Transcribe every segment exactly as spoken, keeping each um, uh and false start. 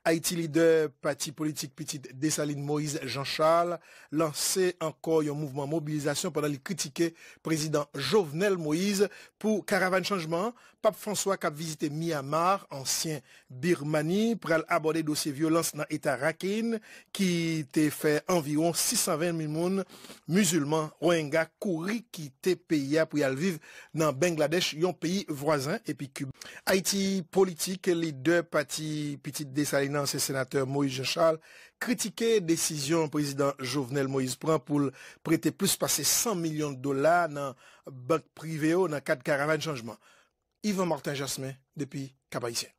Ayiti, lidè pati politik Pitit Desalin Moïse Jean Charles lanse ankò yon mouvman mobilizasyon pandan li kritike prezidan Jovenel Moïse pou karavàn chanjman an. Pap Franswa k ap vizite Myanmar, ansyen Birmani, pral abòde dosye vyolans nan eta Rakhine ki te fè anviwon sis san ven mil moun mizilman Rohingya kouri kite peyi a pou y al viv nan Bangladèch, yon peyi vwazen, epi Kiba. Ayiti, politik, lidè pati Pitit Desalin nan, ansyen senatè Moïse Jean Charles, kritike desizyon prezidan Jovenel Moïse pran pou l prete plis pase san milyon dola nan bank prive yo nan kad karavàn chanjman. Yvan Martin Jasmin, depi Cap Haïtien.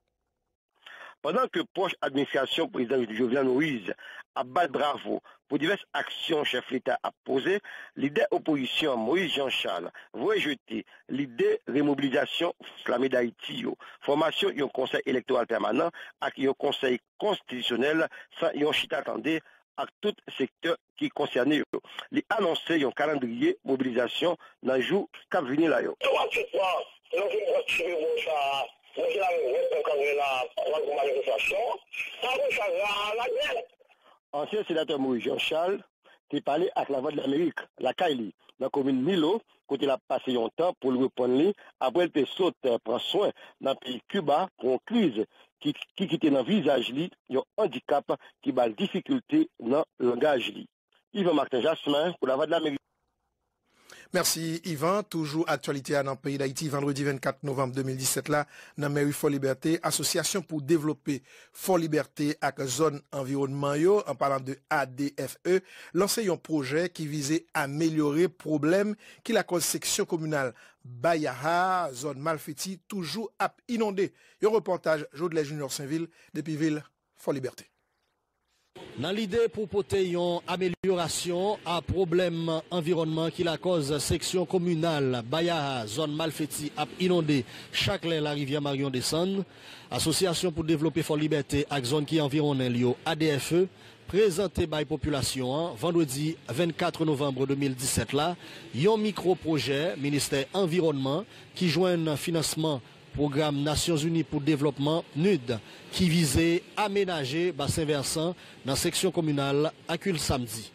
Pandan ke pwòch administrasyon prezidan Jovenel Moïse ap bat bravo pou divès aksyon chèf leta ap poze, lidè opozisyon an, Moïse Jean Charles, voye jete lide remobilizasyon Fòs Lame Dayiti yo, fòmasyon yon konsèy elektoral pèmanan ak yon konsèy konstitisyonèl san yon chita tande ak tout sektè ki konsène yo. Li anonse yon kalandriye mobilizasyon nan jou k ap vini la yo. Twa titman nan zòn Gwatchibebo sa a, monte lari nèt nan Kangrena, pral pou manifestasyon. Apre sa, Raha lagè. Ansyen senatè Moïse Jean Charles te pale ak Lavwadlamerik lakay li, nan komin Milo, kote l ap pase yon tan pou l reprann li apre l te sot pran swen nan peyi Kiba pou yon kriz ki, ki kite nan vizaj li yon andikap ki ba l difikilte nan langaj li. Yvan Martin Jasmin pou Lavwadlamerik. Mèsi, Yvan. Toujou aktyalite a nan peyi Dayiti, vandredi vennkat novanm de mil disèt la, nan mèri Fò Libète, Asosyasyon pou Devlope Fò Libète ak Zòn Anviwònman yo, an palan de A D F E, lanse yon pwojè ki vize amelyore pwoblèm ki lakòz seksyon kominal Bayaha, zòn Malfeti, toujou ap inonde. Yon repòtaj Jodlè Junior Sainvil depi vil Fò Libète. Nan lide pou pote yon amelyorasyon a pwoblèm anviwònman ki lakòz seksyon kominal Bayaha, zòn Malfeti, ap inonde chak lè larivyè Maryon desann, Asosyasyon pou Devlope Fò Libète ak zòn ki anviwonnen l yo, A D F E, prezante bay popilasyon an, vandredi vennkat novanm de mil disèt la, yon mikwo pwojè Ministè Anviwònman ki jwenn finansman Pwogram Nasyonzini pou Devlòpman, PNUD, ki vize amenaje basen vèsan nan seksyon kominal Akil Samdi.